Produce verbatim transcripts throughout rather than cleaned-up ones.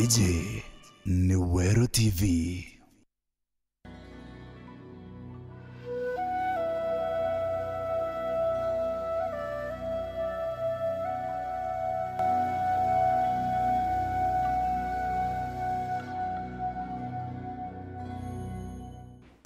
Iji ni Weru T V.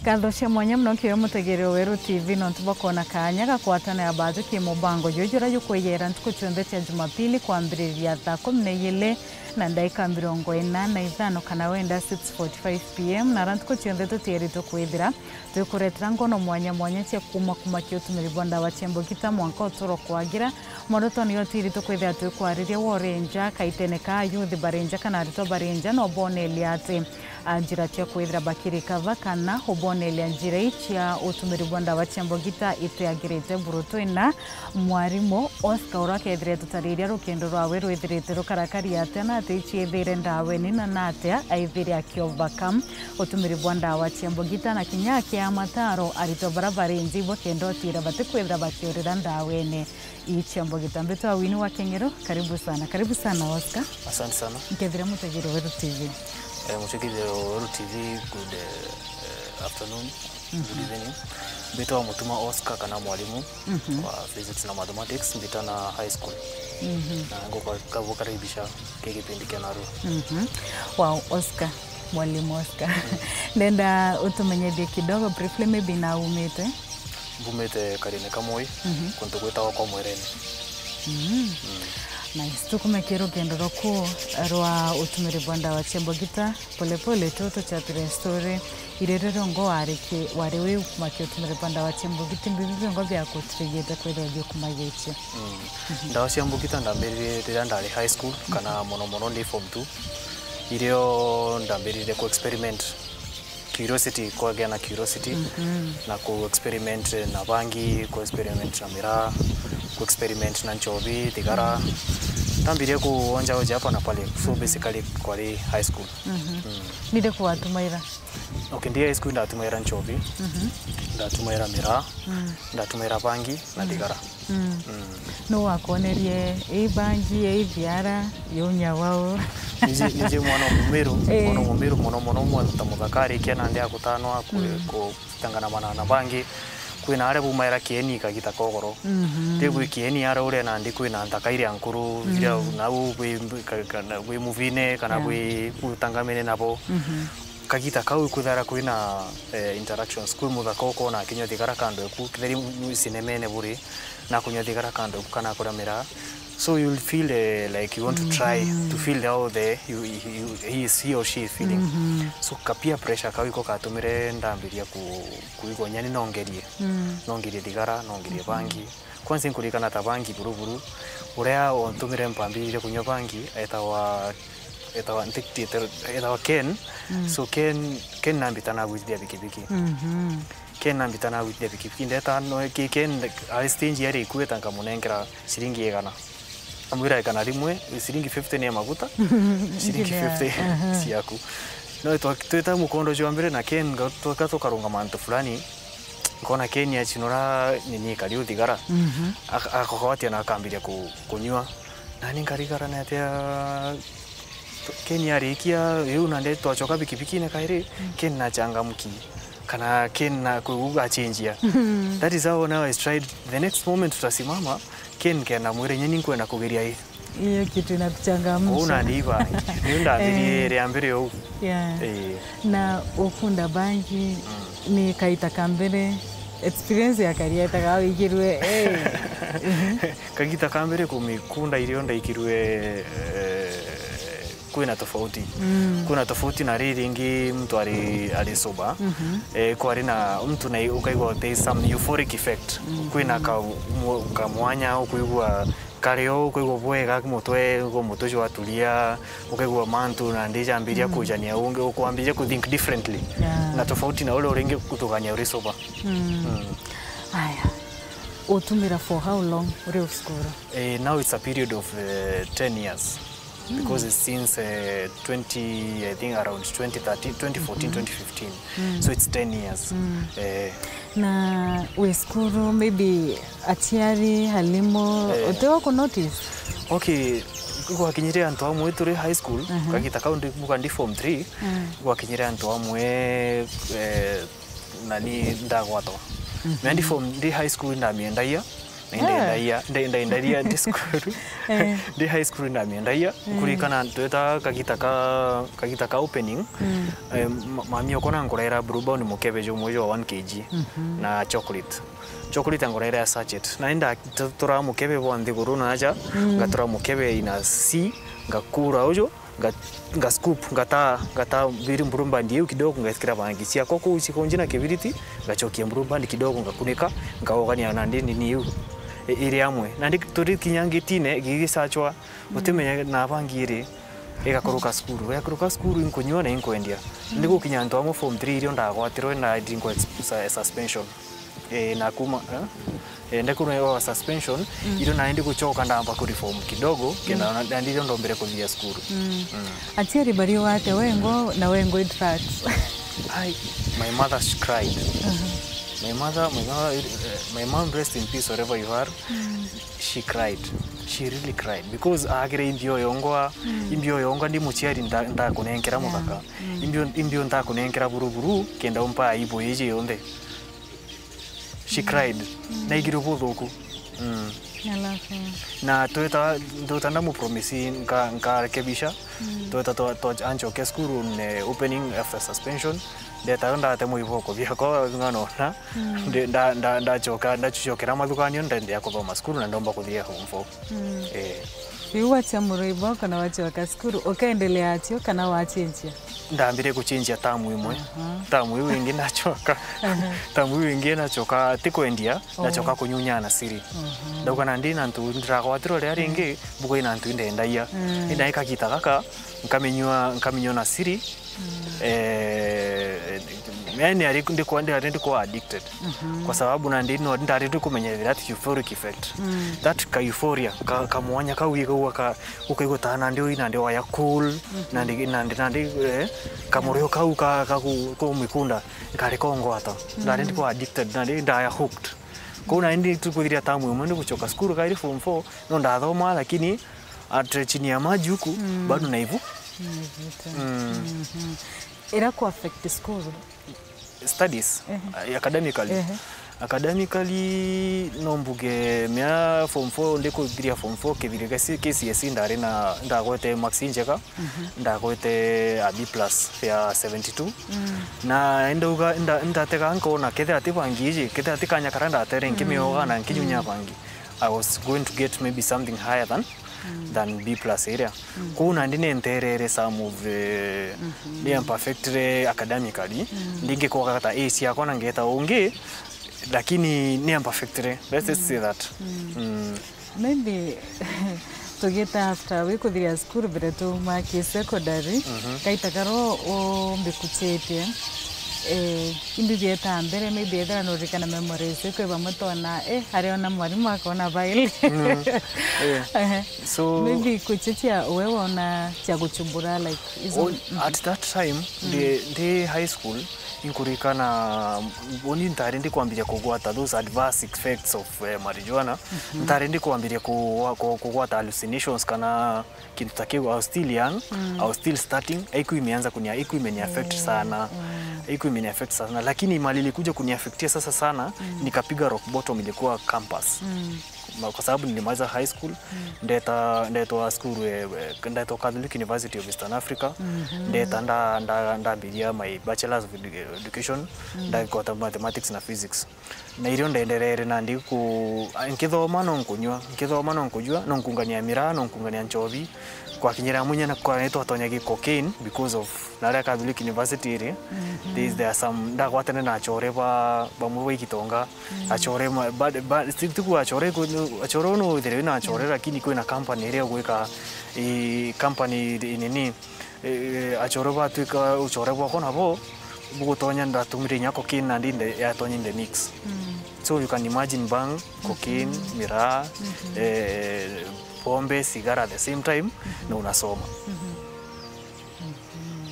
Ngatho cia mwanya mono kiri mutegeri wa Weru T V nontu bwa kwona kaanya ga kwatana ya baatwi ki mubango juju juria jukwiyera ntuku cionthe cia Jumapili kwambiriria thaa kumi na ijiri na ndaika mirongo ina na ithano kana wenda six forty-five p m, na ara ntuku cionthe tutieritwe kwithira twikuretera ngono mwanya mwanya cia kuuma kumakia utumiri bwa ndawa cia mbugita mwanka uturo kwagira. Mworoto ni utiri tukwithira twikwariria wore nja, kaitene ka ayuthi bari nja kana aritwa bari nja, no bonelia ati a njira cia kwithira bakirikava kana ubonelia njira ii cia utumiri bwa ndawa cia mbugita itiagirite buru. Twina mwarimu Oscar uria akethire tutariria rukendo rwawe rwithirite rukarakari atia na ati iciithire ndaweni na na atia aithire aki overcome utumiri bwa ndawa cia mbugita na kinya akia mataro aritwa bara bari nja ibakenda utira batikwithira bakiurira ndawene ii cia mbugita. Mbitwa Winnie wa Keng'ero, karibu sana. Karibu sana, Oscar. Asante sana. Nkethira mutegeri wa Weru T V. Eh, mutegeri wa Weru T V, good, eh, eh, afternoon, good evening. Mbitwa Mutuma Oscar kana mwalimu wa physics na mathematics, Mbitana High School. Na nguka-, ngukaribisha ki kipindi kia narua. Wow, Oscar, mwalimu Oscar. Ndenda utumenyethie kidogo briefly maybe na umite. Mbumite Karine ka Moi, kuntu gwitagwa kwa Mwereni. Nice. Tukumekira rugendo rwaku rwa utumiri bwa ndawa cia mbugita polepole tu tuchatire story. Iriri riongo wari ki, wari wi ukumakia utumiri bwa ndawa cia mbugita, imbibi biongo biakutirigite kwithirwa biukumagitie? Ndawa cia mbugita ndambiririe riria ndari high school, kana mono mono ndi form two. Irio ndambiririe ku experiment. Curiosity, kwagia na curiosity, na ku experiment na bangi, ku experiment na miraa, ku experiment na nchobi, thigara. Ndambirie kuonja onja hapa na pale. So basically kwari high school. Niriku watumaira? Okay, ndi high school ndatumaira nchobi, ndatumaira miraa, ndatumaira bangi na thigara. Nu wakwonerie ii bangi, ii thiara, yunya wau? Nije, nije mwana wa Mumiru, mwana wa Mumiru mono mono, mwana ta muthaka arikia nandi ya gutanwa ku-, kutangana mana na bangi. Kwina aria bumaira kieni kagita kogoro. Riu gwi kieni aria uria nandi kwina nthaka iria nkuru, iria nau bwi, bwi, ka-, kana bwi muvine, kana bwi utangamene nabo. Kagita kau kwithira kwina, eh, interactions, kwi muthaka ukona akinywa thigara kando eku, kethira ni cinemene buri, na kunywa thigara kando eku kana akuramira. So you'll feel, eh, like you want to try to feel how the, you, you, he is, he or she is feeling. So ka peer pressure kau iko katumire ndambiria ku-, kuigua nyani nongerie, nongerie thigara, nongerie bangi. Kwanza nkuririkana ta bangi buru buru, uria wantumire mpambiririe kunywa bangi, etagwa, etagwa, ntikitite, etagwa Ken. So Ken, Ken nambita nagwitithia bikibiki. Ken nambita nagwitithia bikibiki. Ndeta no, ki-, Ken ari stage ari ikueta, nkamunengera ciringi igana. Amwira igana rimwe, ciringi fifty ni ya maguta, ciringi fifty ciaku. No twa-, twita mukondo jwa mbere na Ken, nga-, twaka tukarungama antu fulani, nkona Ken achinura nini kari uthigara. Ak-, akagwatia na akambiria ku-, kunyua. Nani nkarigara na atia, Ken arikia, riu nandi twachoka bikibikine kairi, Ken nachangamki. Kana Ken na kuuga achenjia. That is how now I tried. The next moment tutasimama, Ken kenda mwire nyeni nkwenda kugeria ii. Hiyo kitu inakuchangamsha. Uu nandi ibangi. Niu ndambirie ria mbere uu. Yeah. Ii. Na ukunda bangi ni kaita ka mbere, experience ya karieta ga wigirwe, eh. Kagita ka mbere kumikunda irio ndaikirwe, eh, kwina tofauti. Kwina tofauti na riri ringi mtu ari, ari sober. Eh, kwari na mtu na ukaigua there is some euphoric effect. Kwina ka, mu-, ka mwanya ukwigua kari o, ukaigua bwega mutwe, ukaigua mutwe jwaturia, ukaigua mantu na ndijambiria kujania ungi, ukwambiria ku think differently. Yeah. Na tofauti na uria uringi kuthugania uri sober. Aya. Utumira for how long uri cukuru? Eh, now it's a period of, eh, ten years. Because it's since, eh, twenty, I think around twenty thirteen, twenty fourteen, twenty fifteen. So it's ten years. Eh. Na wi cukuru, maybe aciari, halimu, eh, utiwa ku notice? Okay, Gwakinyire antu amwe turi high school, mhm, kagita kau ndi, muka ndi form three, mm, gwakinyire antu amwe, eh, nani ndagwatwa. Mhm. Mea ndi form, ndi high school ndamiendagia, na, eh, indendagia, nde-, ndendagia ndi school. Eh. Ndi high school ndamiendagia, mm, kurikana tweta kagita ka, kagita ka opening, mm, eh, ma-, mami okwa na nkurera Blue Band mukebe jumwe jwa one K G, mhm, na chocolate. Chocolate nkurera ya sachet. Na inda t-, tura mukebe bwa nthiguru na aja, mm, ngatura mukebe ina C, ngakura uju, nga, nga scoop, ngata, ngata biri Blue Band iu kidogo, ngekira bangi ciakwa kuu cikunji na kibiriti, ngachokia Blue Band kidogo, ngakunika, ngaugania na ndi nini iu, i-, iri amwe. Na ndi turi kinya ngitine, gigicachwa, mm, utimenya na bangi iri, igakuruka cukuru. Igakuruka cukuru, inkunyua na inkwendia. Mm. Ndi gukinya antu amwe form three irio ndagwatirwe na ndingwa ex-, sa-, suspension. Eh, na kuma, eh? Eh, ndekuru wa suspension, mm, irio naendi guchoka ndamba ku reform kidogo, kenda, mm, na, na ndirio ndombere kuthia cukuru. Mm. Mm. Aciari bari wate wengo na wengo interact. Ai, my mother, she cried. Aha. My mother, my mother, eh, my mom, rest in peace wherever you are. Mm. She cried. She really cried because agire imbio yongwa, mm, imbio yongwa ndi muciari nda-, ndakunenkera, yeah, muthaka. Mm. Imbio, imbio ndakunenkera buruburu, kenda umpa aibu iji yonthe. She cried. Mm. Naigire buthuku. Mm. Alafu? Na tweta, tweta ndamupromise nka-, nkarekebisha. Mm. Tweta twa, twa, anchoke school on, eh, opening after suspension. Ndeta ndatemwa iboko biakwa ng'ano na. Mm. Ndi-, nda-, nda-, ndachoka, ndachokera mathuganio, ndendea kuthoma cukuru na ndomba kuthia form four. Mm. Eh. Riu wacha muroi bwako na wachoka cukuru, ukaendelea atio kana wachenjia? Ndambire kuchenjia tamu imwe. Aha. Tamu iu ingi ndachoka. Aha. Tamu iu ingi ndachoka, ti kwendia, oh, ndachoka kunyunya na siri. Aha. Ndauga na ndi na ntu ndiragwatirwo ria ringi, mm, mbuga ina ntu indendagia. Mm. Ina ikagita gaka, nkaminyua, nkaminyua na siri. Mm. Eh, yani ari ndikwa, ndari ndikwa addicted. Mhm. Kwa sababu na ndi no, ndari ndikumenyerera that euphoric effect. Mm. That ka euphoria, ka, ka mwanya kau igagua ka, ukaigua ta nandi ui nandi waya cool, mhm, nandi, nandi, nandi, eh, kamurio kau ka, ka ku, ku mwikunda, nkari kongwata. Mm. Ndari ndikwa addicted, nandi ndaya hooked. Kou na ndi tukuthiria tamu imwe ndi guchoka cukuru kairi form four, no ndathoma, lakini at chini ya maji huku, mm, bado naivu. Naivuta. Mm. Mhm. Ira ku affect school? Studies, ehe, uh, academically. Ehe. Academically, no mbuge mea form four, ndi kuthiria form four, kithiri gesi-, K C S E ndari na, ndagwete marks injega, mhm, ndagwete a B plus ya seventy two. Mm. Na ndauga, nda-, ndatega nkona kethira ti bangi iji, kethira ti kanya karia ndatere, mm, nkimioga na nkinyunya, mm, bangi, I was going to get maybe something higher than, mm, than B plus iria. Mm. Kou nandi ni nterere some of, eh, mhm, ni imperfectly academically. Mm. Ndingikwaga ta A ciakwa na ngeta ungi, lakini ni imperfectly. Let's just say that. Mm. Mm. Maybe tugite after wi kuthiria cukuru mbere tuma ki secondary, mhm, kaita karo umbikuchitie. Eh, imbi bieta mbere, maybe ethira nurikana memories, kwi bamwe twona, eh, ariona mwarimu akona file. Mm. Yeah. Ehe. So maybe kuchichia we wona cia guchumbura, like, izo, on, mhm, at that time, mm, ndi, ndi high school, inkurikana, boni ntari ndi kwambiria kugwata those adverse effects of, eh, marijuana. Mhm. Ntari ndi kwambiria ku-, ku-, kugwata hallucinations kana kintu ta kiu, I was still young, mm, I was still starting, haiku imeanza kunia, haiku imeni affect, eh, sana. Mm. Haiku imeni affect sana, lakini mali ilikuja kuni affectia sasa sana, mm, nikapiga rock bottom, ilikuwa campus. Mm. Ma-, kwa sababu nilimaliza high school, mm, ndeta, ndetwa school, eh, eh, ndetwa Catholic University of Eastern Africa, mhm, ndeta nda, nda, ndambiria my bachelors of edu-, education, mm, ndagwata mathematics na physics. Na irio ndenderere nandi ku-, nkithoma no nkunyua, nkithoma no nkunyua, no nkungania miraa, no nkungania nchobi. Kwakinyira munya na kwa, nitwatonyagia cocaine because of naria Catholic University iri. Mhm. There, there are some, ndagwatene na achore ba, bamwe ba Igitonga, mm, achore ma, ba, ba, ti, ti ku achore ku, achore no withire na achore, mm, lakini kwina company iria gwika, i, company i, nini, eh, achore batwika uchore bwakwa nabo bugutonya, ndatumire inya cocaine nandi nde-, yatonya in the mix. Mm. So you can imagine bang, cocaine, mhm, miraa, mhm, eh, pombe, sigara at the same time, mhm, na unasoma. Mhm. Mhm.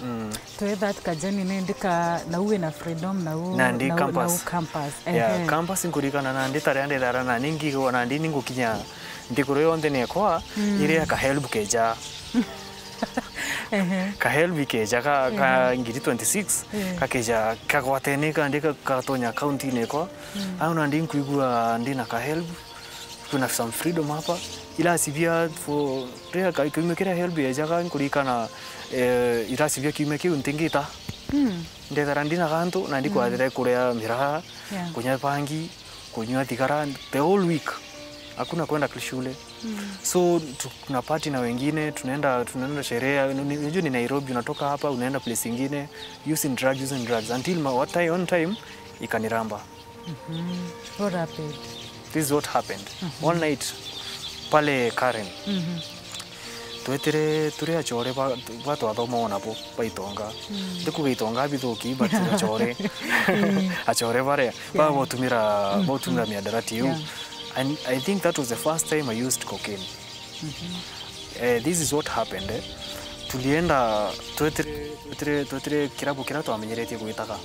Mm. Twe that ka journey nindi ka, nau wina freedom, nau, Nandi nau, campus. Nau campus. Yeah, ehe. Campus nkurikana nandi ta riria ndithara nandi ngigwa nandi ningukinya nthiguru yonthe nekwa, mm, iria ka help keja. Ehe. Ka help keja ka, ka, ehe, ngiri twenty-six, ehe, kakeja kagwatene kandi ka-, katonya account-ini ekwa. Mm. Au nandi nkwigua ndina ka help. Kwina some freedom hapa. Irasibia for, ria ka-, kiumia kiria help yejaga, nkurikana, eh, irasibia kiumia kiu ntingita. Mm. Ndethera ndina gantu, na ndikwathire, mm, kuria miraha, yeah, kunywa bangi, kunywa thigara, the whole week. Hakuna kwenda shule. Mm. So, tu-, tuna party na wengine, tunaenda, tunaenda sherehe. Ni-, ni-, unajua ni Nairobi, unatoka hapa, unaenda place ingine, using drugs, using drugs. Until ma-, what time, one time, ikaniramba. Mhm. What happened? This is what happened. Mhm. One night, pale Karen, mhm, twetire turi achore ba, ba twathoma o nabo, ba Itonga. Mm. Ndikuga Itonga bithuki, but achore. Mm. Achore baria, ba, yeah, botumira, mhm, botumira miadarati iu. Yeah. And I think that was the first time I used cocaine. Mhm. Eh, this is what happened, eh. Tulienda, twetire, twetire, twetire kirabu kiria twamenyeretie gwitaga.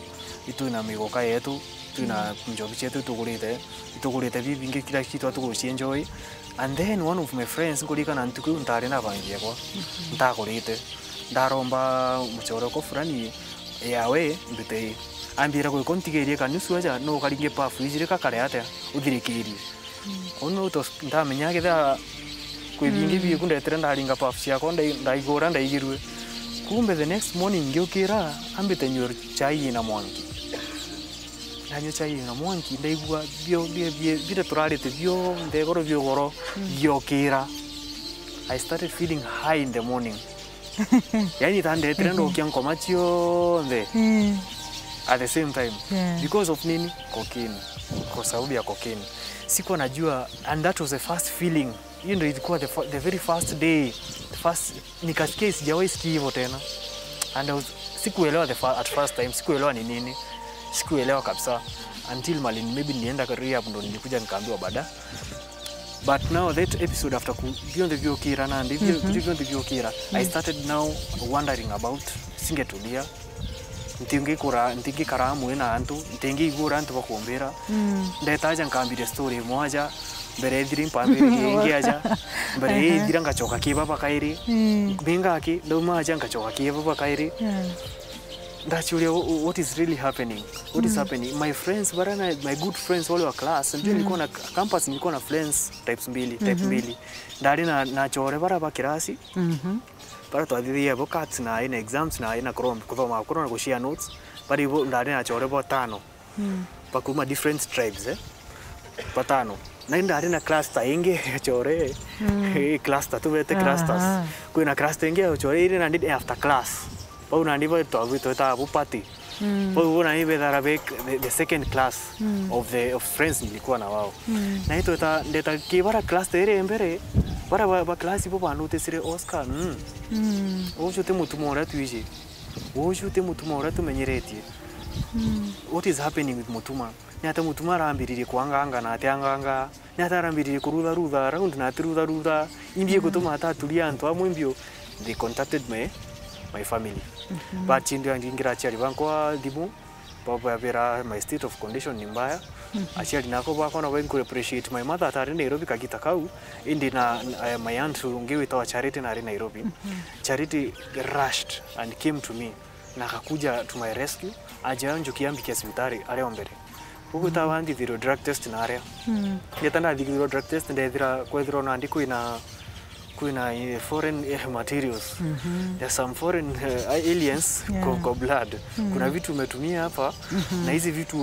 Itwina migoka yetu, twina, mm, njobi cietu itugurite, itugurite bibingi kila kitu atugucienjoy. And then one of my friends, nkurikana ntuku iu ntari na bangi ekwa, mhm, ntagurite. Ndaromba muchore ko fulani yawe mbite ii. Ambira gwiko ntigerie kanusu aja, no karinge pafu ijiri kakare atia, uthirikirie. Mm. Uu niu tos-, ndamenya kethira kwi bingi, mm, biku ndetire ndaringa puff ciakwa, ndai-, ndaigua uria ndaigirue. Kumbe the next morning ngiukira, ambite nyue chai ina mwanki. Ndanyua chai ina mwanki, ndaigua bio, bio, bio, biria turarite bionthe, igoro bia ugoro, mm, biokira. I started feeling high in the morning. Yani, ta ndetire, mhm, ndokia nkoma cionthe, mm, at the same time. Yeah. Because of nini? Cocaine. Kwa sababu ya cocaine. Sikuwa najua, and that was the first feeling. Hiyo ndio ilikuwa the fir-, the very first day. The first, nikasikia sijawahi sikia hivyo tena. And I was, sikuelewa the fir-, at first time, sikuelewa ni nini. Sikuelewa kabisa. Until mali maybe nilienda rehab ndo nilikuja nikaambiwa baada. But now that episode after ku-, bionthe biokira nandi, bio-, mhm, bionthe biokira, I, mm, started now wandering about, singetulia. Ntingikura, ntingikara amwe na antu, ntingiigua uria antu bakumbira. Mm. Ndetaja nkambiria story imwe aja, mbere ethire mpambiririe ingi aja, mbere, aha, ithira ngachoka ki baba kairi. Mm. Mbingaki, ndauma aja ngachoka ki baba kairi. Yeah. Ndaciuria, "Wh-, wh-, what is really happening? What is, mm, happening?" My friends, bara na, my good friends wale wa class, ndio, mm, nilikuwa na campus, nilikuwa na friends types mbili, type, mhm, mbili. Ndari na, na achore bara ba kirasi, mhm, bara twathithia bo cats na aina exams na aina kuthoma, kuthoma, kuthoma na kushare notes. Bari bo, ndari na achore bo tano. Mm. Bakuma different tribes, eh? Batano. Na indari na cluster ingi, achore. Mm. Eh, cluster, tubete clusters. Aha. Kwina cluster ingi, achore, iri nandi after class. Bau nandi ba twa-, twetaga bu party. Mm. Bau bo nandi bethara be the, the second class, mm, of the, of friends nilikuwa na wao. Mm. Na itweta, ndeta kibara cluster iri mbere, bara ba, ba class bo ba noticire Oscar, mm. Mm. Ucio ti mutuma uria twiji. Ucio ti mutuma uria tumenyeretie. Mm. What is happening with mutuma? Ni atia mutuma arambiririe kwanganga na atianganga? Ni atia arambiririe kurutharutha around na atirutharutha? Imbi, mm, igutuma ataturia antu amwe imbio? They contacted my, my family. Mhm. But chindu yangi ngira aciari bankwa thimu, bababira my state of condition ni mbaya. Mhm. Aciari nakwa bakwa nabo nku appreciate my mother atari Nairobi kagita kau, indi na, na, eh, my aunt ungi witawa Charity nari Nairobi. Mhm. Charity rushed and came to me. Na akakuja to my rescue, aja njukia ambike cibitari aria o mbere. Koguo, mm, tawa nthithirwe drug test na aria. Mm. Ndeta ndathithirwe drug test, ndethira kwethirwa nandi kwina, kwina, eh, foreign, eh, materials. Mhm. There's some foreign, eh, aliens, yeah, kwa, kwa blood. Mm. Kuna vitu umetumia hapa, mhm, na hizi vitu,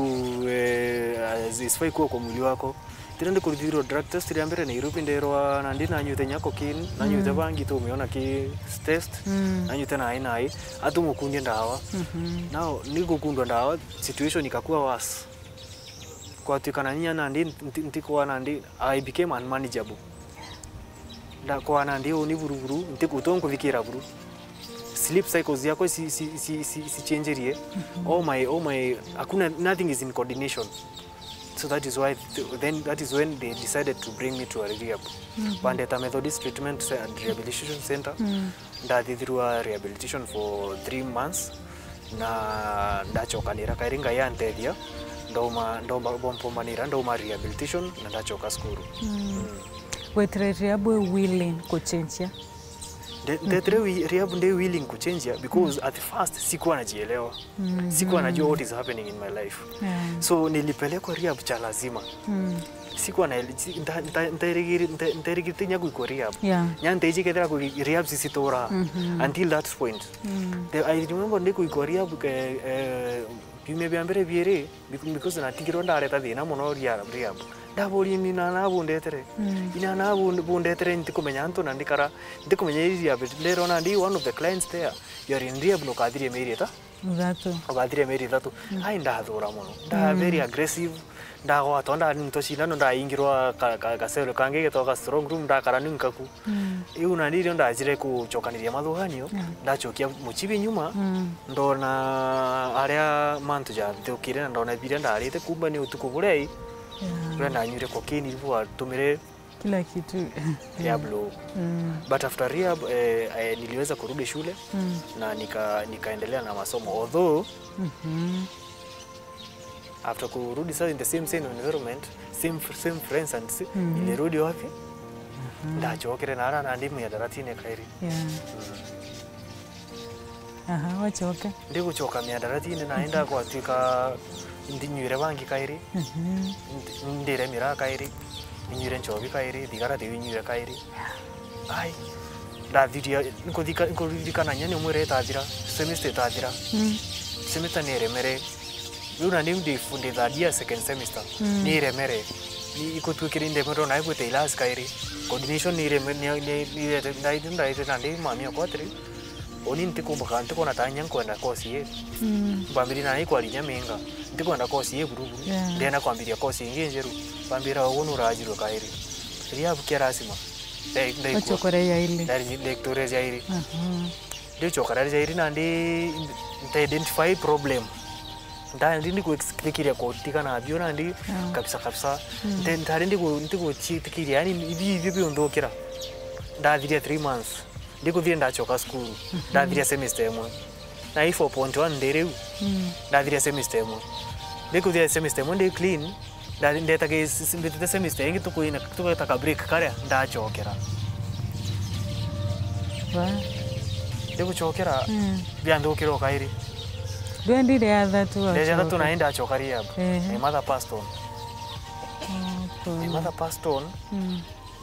eh, hazi-, hazifai kuwa kwa mwili wako. Tira ndikuruthirwa drug test ria mbere Nairobi, nderwa nandi nanyuite nya cocaine, nanyuite, mm, bangi tumiona ki test, mm, nanyuite nai nai, atumukundie ndawa. Mhm. Now, nigukundwa ndawa, situation ikakua worse. Kwatuikana nya nandi nti-, ntikwa nandi, I became unmanageable. Ndakwa nandi uni buruburu, ntiku-, to nkuthikira buru. Sleep cycles yakwa si, si, si, si, si changerie. Mhm. All my, all my, hakuna, nothing is in coordination. So that is why th-, then that is when they decided to bring me to a rehab. Mhm. Bandeta Methodist Treatment Ce-, and Rehabilitation Center. Mm. Ndathithirwa rehabilitation for three months. Na ndachokanira kairi, Ngai antethia, ndauma, ndauma, bompombanira, ndauma rehabilitation na ndachoka cukuru. Mm. Wetire rehab wi willing kuchenjia? Nde-, ndetire wi-, rehab ndi willing kuchenjia because at first sikuwa najielewa. Sikuwa najua what is happening in my life. Yeah. So nilipelekwa rehab cha lazima. Sikuwa na, si-, nta-, nta-, ntairigiri-, nta-, ntairigirite inya gwikwa rehab. Yeah. Nya ntaiji kethira kwi-, rehab sisitura until that point. The, I remember ndi gwikwa rehab ke, eh, biumia bia mbere biiri, bec-, because natigirwe ndareta thina mono ria-, rehab. Ndaboria ni nana bundetere. Ni nana bun-, bundetere, ntikumenya antu na ndikara, ntikumenya iri rehab. Nderona ndi one of the clients there. You are in rehab na ukathiria mieri ita-, Ithatu. Ugathiria mieri ithatu. Ai, ndathura mono. Nda very aggressive. Ndagwatwa, ndanintwa cindano, ndaingirwa ka, ka, ka cell kangi getagwa ka strong room, ndakara ninkaku. Iu nani rio ndajire kuchokaniria mathuganio, ndachokia muchibi nyuma, ndona aria mantu jathukire na ndona biria ndarite, kumba ni utuku buria i, buria ndanyuire cocaine bwatumire Kila kitu. Diablo. But after rehab, eh, eh, niliweza kurudi shule na nika, nikaendelea na masomo. Although, after kurudi sasa in the same, same environment, same, same friends and si-, nilirudi wapi? Ndachokere na ara na ndimu ya daratine kairi. Yeah. Aha, wachoke. Ndiguchoka miadarati-ini naenda gwatuika ndinyuire bangi kairi, ndi-, ndire miraa kairi, inyuire nchobi kairi, thigara tiu inyuire kairi. Ai, ndathiria, nkuthika-, nkuririkana inya ni mwire itathira, semester itathira. Semester ni iremere. Riu na niu ndi, ndi third year second semester. Ni iremere. Ni ikutuikire ndemere nayo gwita ilasi kairi. Coordination ni ireme-, ni, ni, ni irete, ndaite, ndaite na ndi mami okwa atiri, uni ntikumbuka, ntikwona ta inya nkwenda course ii. Mbambirie na ikwaria inya minga. Ntikwenda course ii buru buru. Yeah. Ndienda kwambiria course ingi njeru. Bambira, ugu nurajirwe kairi. Riria abukia lazima. Nde-, ndaikua. Wachokore ya ili. Ndari-, ndaikutore ya ili. Aha. Ndichoka rari jairi nandi nta identify problem. Nda ndi ndi kwikiriria kutigana nabio nandi kabisa kabisa. Nte-, ntari ndi ku-, ndi kuchitikiria, yani ibi ibio biunthukira. Ndathiria three months. Ndikuthire ndachoka school. Ndathiria semester imwe. Na i four point one ndi riu. Ndathiria semester imwe. Ndikuthira semester imwe ndi clean. Nda-, ndeta ki-, s-, s-, mbitite semester ingi tukwina, tugeta ka break karia ndachokera. Wa? Ndiguchokera, bianthukira o kairi. Ndwendire ya thatu. Ndete ya wachoka. Thatu na ndachoka rehab. Ehe. My mother passed on. Oh, pole. My mother passed on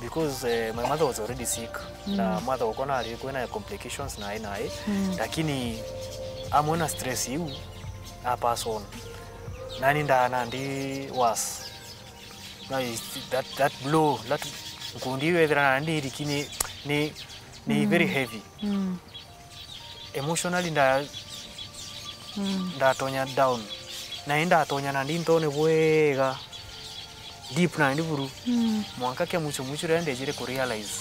because, eh, my mother was already sick. Na mother wakwa nari kwina complications na ina i. Lakini amwe na stress iu, a pass on. Nani ndana ndi worse. Na is that, that blow, that nkundi iu ethira nandi iriki ni, ni, ni very heavy. Emotionally nda, ndatonya down. Na indatonya na ndintone bwega. Deep na ndi buru. Mwanka kia mwicho mwicho riria ndejire ku realize.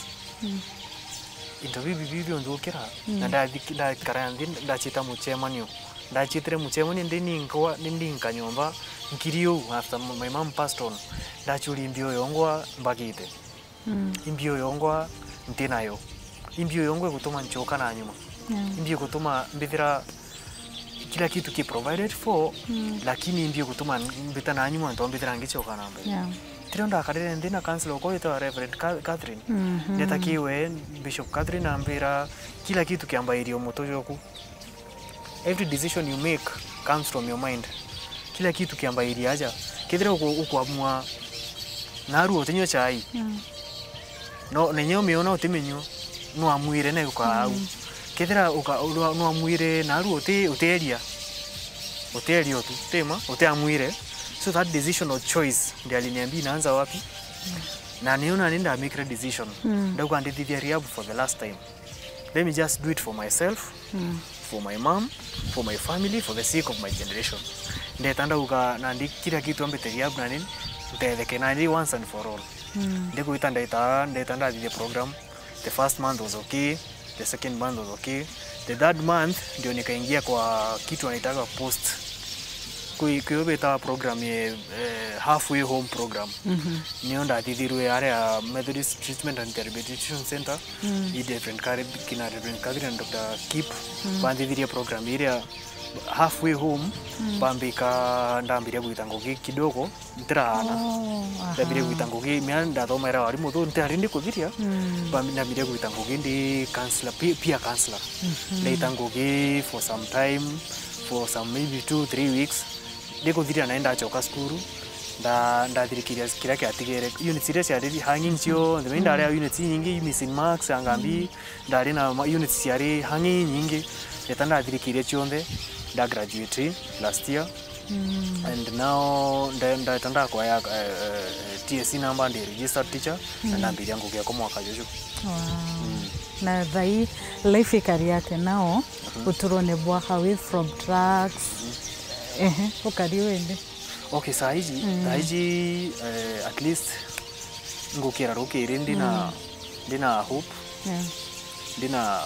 Into bibi bibi unthukira, na ndathi-, ndakara nthi, ndachita muchemanio. Ndachitire muchemanio, ndi ninka, ndi ninka nyomba, nkiri uu, after my mom passed on, ndachuria imbio yongwa mbagite. Imbio yongwa ntinayo. Imbio yongwa igutuma nchoka na nyuma. Imbio igutuma mbithira kila kitu ki provided for, lakini imbio igutuma mbita na nyuma, nto mbithira ngichoka na mbere. Tirio ndakarire nthi na counselor okwa witwa Reverend Ca-, Catherine. Ndeta kiwe, Bishop Catherine ambira, kila kitu kiambairia umutwe jwaku. Every decision you make comes from your mind. Kila kitu kiambairia aja. Kethira uku-, ukuamua naru utinywa chai. No, na inya umiona utiminywa, nwamwire na ukaa au. Kethira uka-, nwa-, nwamwire naru uti-, utieria. Utieria utu, tima, utiamwire. So that decision or choice, ndi aliniambia inaanza wapi? Na niyo nani ndamikire decision. Ndauga ndithithia rehab for the last time. Let me just do it for myself, for my mom, for my family, for the sake of my generation. Ndeta ndauga nandi kila kitu ambite rehab nani ntetheke nandi once and for all. Ndikuita ndeta, ndeta ndathithia program. The first month was okay, the second month was okay. The third month ndio nikaingia kwa kitu wanaitaga post. Kui-, kuyo bitaga program ye, eh, halfway home program. Niyo ndathithirwe aria Methodist Treatment and Rehabilitation Center. I Reverend Kare-, kina Reverend Catherine and Doctor Kip. Banthithirie program iria Halfway home, mm, bambika ndambiria gwita ngugi kidogo, ntiraana. Oh, aha. Ndambiria gwita ngugi, mea ndathoma era wari muthu, ntirari ndi kuthiria. Mm. Bambi-, ndambiria gwita ngugi ndi counselor, pe-, peer counselor. Mhm. Ndaita ngugi for some time, for some maybe two, three weeks. Ndi kuthiria nae ndachoka cukuru, nda-, ndathirikiria kiria kiatigere. Units iria ciari hanging cionthe, mea ndari a units inyingi, missing marks, angambi, mm. Ndari na ma-, units ciari hang'i inyingi, ndeta ndathirikirie cionthe, nda graduate last year. Mm. And now nde-, ndeta ndakoya, eh, eh, T S C number, ndi registered teacher, na, mm, ndambiria ngugi yakwa mwaka juju. Wow. Mm. Na thai life ikari atia nao, mhm, uturone bwa away from drugs? Mhm. Ehe, ukari wende. Okay, saa iji, mm, saa iji, eh, at least ngukira rukiri ndina, mm, ndina hope. Yeah. Ndina,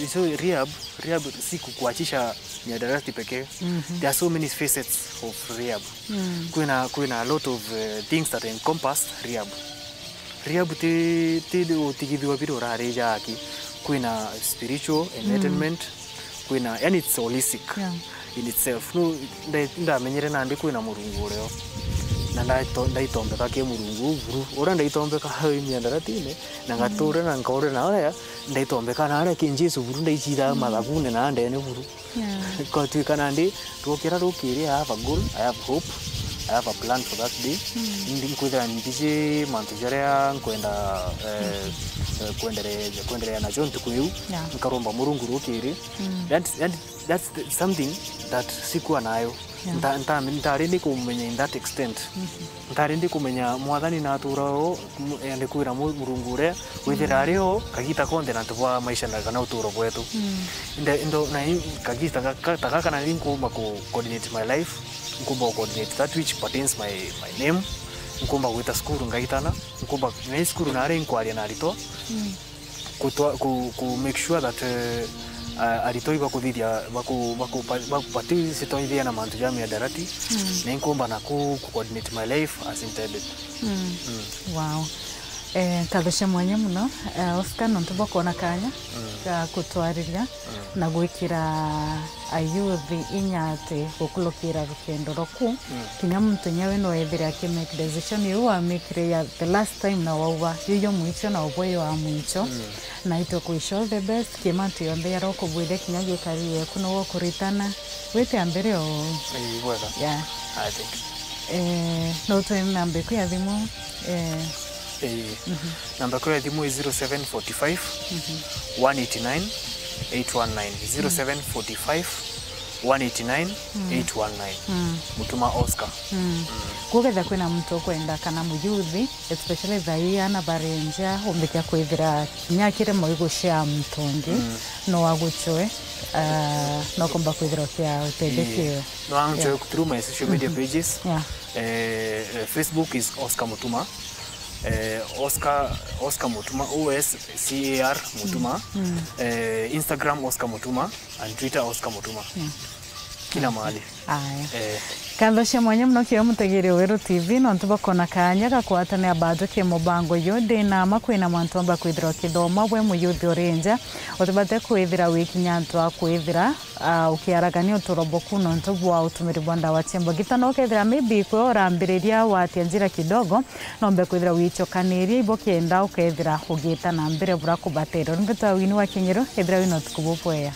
eh, so rehab, rehab si kukuachisha miadarati pekee. Mhm. There are so many facets of rehab. Mm. Kwina, kwina a lot of, eh, things that encompass rehab. Rehab ti, ti utigithua biri urarija aki. Kwina spiritual, mm, enlightenment, kwina, yani it's holistic, yeah, in itself. No, nda-, ndamenyere nandi kwina Murungu urio. Na ndaito-, ndaitombeka ki Murungu uu buru. Uria ndaitombeka hau miandaratine, na, mm, ngatura na nkaurira na uria ndaitombeka na aria ki Jesu buru, ndaicithaga, mm, mathabune na ndene buru. Yeah. Kwatuika nandi, twokira rukiri, I have a goal, I have hope, I have a plan for that day. Mm. Ndi nkwithira mbiji mantu jaria nkwenda, eh, eh, kwenderea, kwenderea najo ntuku iu. Yeah. Nkaromba Murungu rukiri. Mm. That, that, that's the, something that sikuwa nayo. Yeah. Nta-, nta-, ntari ndi kumenya in that extent. Mhm. Ntari ndi kumenya Mwathani natura o, m-, ende kwira Mu-, Murungu uria withira, mm, ari o kagita konthe na ntu bwa maisha na kana uturo bwetu. Mm. Inde, indo, na i-, kagita ga-, ga-, ta gaka na ni nkumba ku coordinate my life, nkumba ku coordinate that which pertains my, my name, nkumba gwita cukuru ngaitana, nkumba, na i cukuru nari nkwaria na aritwa. Mm. Kutwa-, ku, ku make sure that, eh, a-, aritwa ibakuthithia, baku, baku, baku participate na mantu ja miadarati, mm, na inkumba na ku, ku coordinate my life as intended. Mm. Mm. Wow. Eh, nkatho cia mwanya muno, eh, Oscar, nontu bwa kwona kanya, mm, ga kutwariria, mm, na gwikira ayuthi inya ati gukulukira rukendo rwaku, mm, kinya muntu inya we no ethire aki make decision iu wamikire ya the last time na wauga, yuyo mwicho na ubwe yo wa mwicho. Mm. Na itwe kwish all the best, ki mantu yonthe yaria ukubwithia kinya gikari yeku no ukuritana. Wite ambere o. Ii, bwega. Yeah. I think. Eh, no utwe namba iku ya thimu, eh. Ii. Mhm. Namba iku ya thimu i zero seven forty five, one eighty nine, eight one nine. Zero seven forty five, one eighty nine, eight one nine. Mm. Mutuma Oscar. Mm. Mm. Kwou kethira kwina muntu ukwenda kana muyuthi, especially thaa ii ana bari nja, umbikia kwithira kinya akiri moigu cia muntu ungi, mm, no aguchwe, ah, no kumba kwithira ukia utethekio. Ii. No aguchwe, yeah, through my social media, mhm, pages. Yeah. Eh, eh, Facebook is Oscar Mutuma. Eh, Oscar, Oscar Mutuma, O S C A R Mutuma. Mm. Mm. Eh, Instagram Oscar Mutuma and Twitter Oscar Mutuma. Mm. Kila mahali. Aya. Eh. Nkatho cia mwanya muno kio mutegeri wa Weru T V, nontu bwa kwona kanya ga kugwatania bado ki mubango uyu. Ndi na ma kwina mantu amba kwithira ukithoma bwe muyuthi uri nja, utibate kwithira wikinya antu a kwithira, ah, ukiaragania uturo bwaku nontu bwa utumiri bwa ndawa cia mbagita. No ukethira maybe kwi urambiriria watia njira kidogo, nombe kwithira wichokaniria ibo kenda ukethira ugiita na mbere bura kubaterwa. Ni mbitwa Wini wa Kinyiru, ethira wina utuku bubwega.